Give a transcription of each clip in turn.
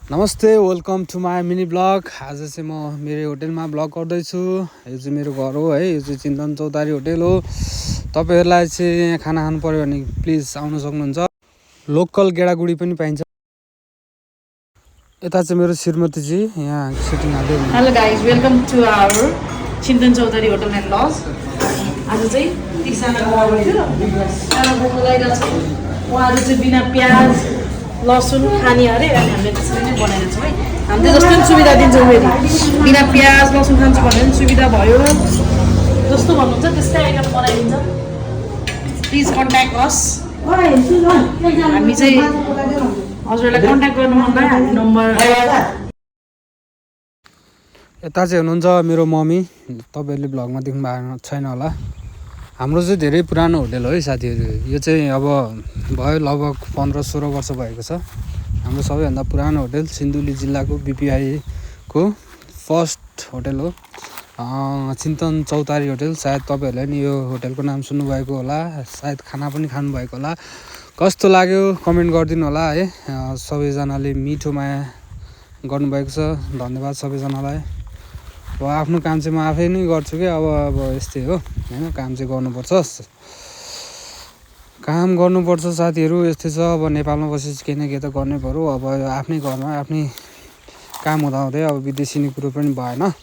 नमस्ते, welcome to my mini blog. आज चाहिँ म मेरो होटेलमा ब्लग गर्दैछु। यो चाहिँ मेरो घर हो है, यो चाहिँ चिन्तन चौतारी होटेल हो। तपाईँहरूलाई चाहिँ यहाँ खाना खानु पर्यो भने प्लिज आउन सक्नुहुन्छ। लोकल गेडागुडी पनि पाइन्छ। यता चाहिँ मेरो श्रीमतीजी यहाँ सिटिङ हाल्दै हुनुहुन्छ। Hello guys, welcome to our Chintan Chaudhary hotel and lodge. आज चाहिँ तिनजनाको अर्डर थियो, खाना बोक्नु लगाइरहेको छ। उहाँहरू चाहिँ बिना प्याज लसुन खाने अरे, अनि हामीले त्यसरी नै बनाएको छौँ है। हामीले जस्तो पनि सुविधा दिन्छौँ, फेरि बिना प्याज लसुन खान्छ भने पनि सुविधा भयो। जस्तो भन्नुहुन्छ त्यस्तै आइटम बनाइदिन्छ। प्लिज कन्ट्याक्ट अस। हामी चाहिँ हजुरलाई कन्ट्याक्ट गर्नु मन भयो, हामी नम्बर। यता चाहिँ हुनुहुन्छ मेरो मम्मी। तपाईँहरूले भ्लगमा देख्नु भएको छैन होला। हाम्रो चाहिँ धेरै पुरानो होटेल हो है साथीहरू। यो चाहिँ अब भयो लगभग 15-16 वर्ष भएको छ। हाम्रो सबैभन्दा पुरानो होटेल सिन्धुली जिल्लाको बिपिआईको फर्स्ट होटेल हो, चिन्तन चौतारी होटेल। सायद तपाईँहरूले नि यो होटेलको नाम सुन्नुभएको होला, सायद खाना पनि खानुभएको होला। कस्तो लाग्यो कमेन्ट गरिदिनु होला है। सबैजनाले मिठो माया गर्नुभएको छ, धन्यवाद सबैजनालाई। अब आफ्नो काम चाहिँ म आफै नै गर्छु कि अब यस्तै हो होइन। काम चाहिँ गर्नुपर्छ, साथीहरू, यस्तै छ। अब नेपालमा बसेपछि केही न केही त गर्नै पर्यो। अब आफ्नै घरमा आफ्नै काम हुँदाहुँदै अब विदेशी कुरो पनि भएन।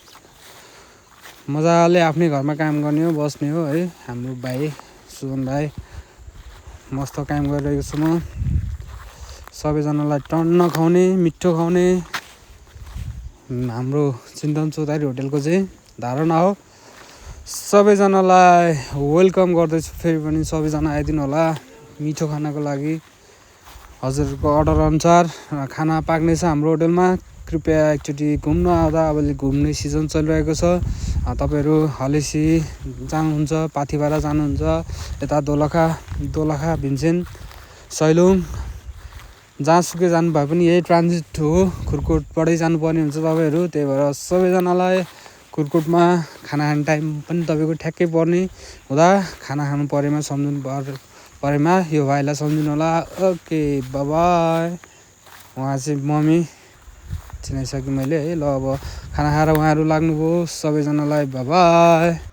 मजाले आफ्नै घरमा काम गर्ने हो, बस्ने हो है। हाम्रो भाइ सुजन भाइ मस्त काम गरिरहेको छु म। सबैजनालाई टन्न खुवाउने, मिठो खुवाउने हाम्रो चिन्तन चौतारी होटेलको चाहिँ धारणा हो। सबैजनालाई वेलकम गर्दैछु फेरि पनि। सबैजना आइदिनु होला मिठो खानाको लागि। हजुरको अर्डर अनुसार खाना पाक्नेछ हाम्रो होटेलमा। कृपया एकचोटि घुम्न आउँदा, अब घुम्ने सिजन चलिरहेको छ। तपाईँहरू हलेसी जानुहुन्छ, पाथिभारा जानुहुन्छ, यता दोलखा भीमसेन सैलुङ जहाँसुकै जानुभए पनि यही ट्रान्जिट हो। खुरकोटबाटै जानुपर्ने हुन्छ तपाईँहरू। त्यही भएर सबैजनालाई खुरकोटमा खाना खाने टाइम पनि तपाईँको ठ्याक्कै पर्ने हुँदा खाना खानु परेमा सम्झिनु परेमा यो भाइलाई सम्झिनु होला। Okay, by. उहाँ चाहिँ मम्मी चिनाइसकेँ मैले है। ल अब खाना खाएर उहाँहरू लाग्नुभयो। सबैजनालाई बाई।